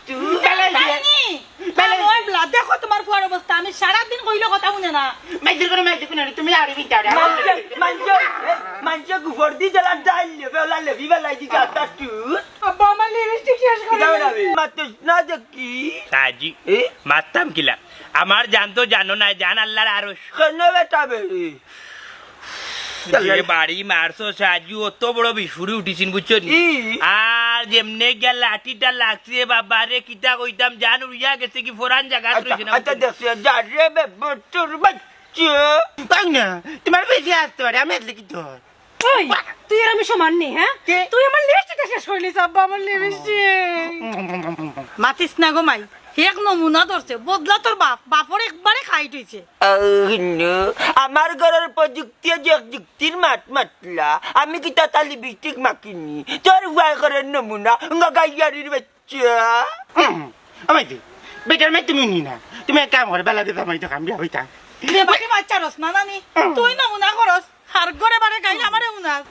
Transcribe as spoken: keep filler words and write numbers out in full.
তুই বেলা অইছে। তাই নি? বেলা অইছে। ওই ব্লা, দেখো তোমার ফুয়ার অবস্থা, আমি সারাদিন কইলে কথা হুনে না। মাইজুর করে মাইজুর করে তুমি আরে বিটা আরে। মানষে, মানষে, এই, মানষে গুফর দি জ্বালা ডাইল লেবে, ওলা লেবি বেলা অইছে, যা তা তুই। আব্বা, আমার লিপস্টিক শেষ করে দিলাম। মাতিস না দেখি। সাজি, এ? মারতাম কিলা? আমার জান তো জানো না, জান আল্লাহর আরশ। কেন বেটা বে? যে বাড়ি মারছো সাজু, অত বড় বিস্ফুরি উঠিছিন, বুঝছো নি? ই। আর যেমনে গিয়া লাঠিটা লাগছে, বাবা রে, কিতা কইতাম, জান উড়িয়া গেছে কি, ফোরান জাগাত আচ্ছা, রইছে না, আচ্ছা, বুঝছো নি? দেখছি, যা রে বে, তোর বাচ্চা। তাই না? তোমার বেশি আসতে পারে, আমি আসলে কি তোর? ওই, তুই আর আমি সমান নি, হ্যাঁ? কে? তুই আমার লিপস্টিকটা শেষ করে নিস, আব্বা, আমার লিপস্টিক। মাতিস না গো মাই, এক নমুনা ধরছে, বদলা তোর বাপ, বাপর একবারে খাইট হইছে। আহ, নো, আমার ঘরর প্রযুক্তি যে এক যুক্তির মাত মাতলা, আমি কি তাতা লিপস্টিক মাখিনি? তোর উয়াই ঘরর নমুনা, গাইয়ারির বাচ্চা। হুম, আমাই দি, বেটার মাই তুমি নি না, তুমি এক কাম করো, বেলা দিতে আমাই তো কাম বিয়া হইতা। রে বাকি বাচ্চা রস না নানি, তুই নমুনা করস, আর ঘরে বারে গাইলে আমারে উনাস।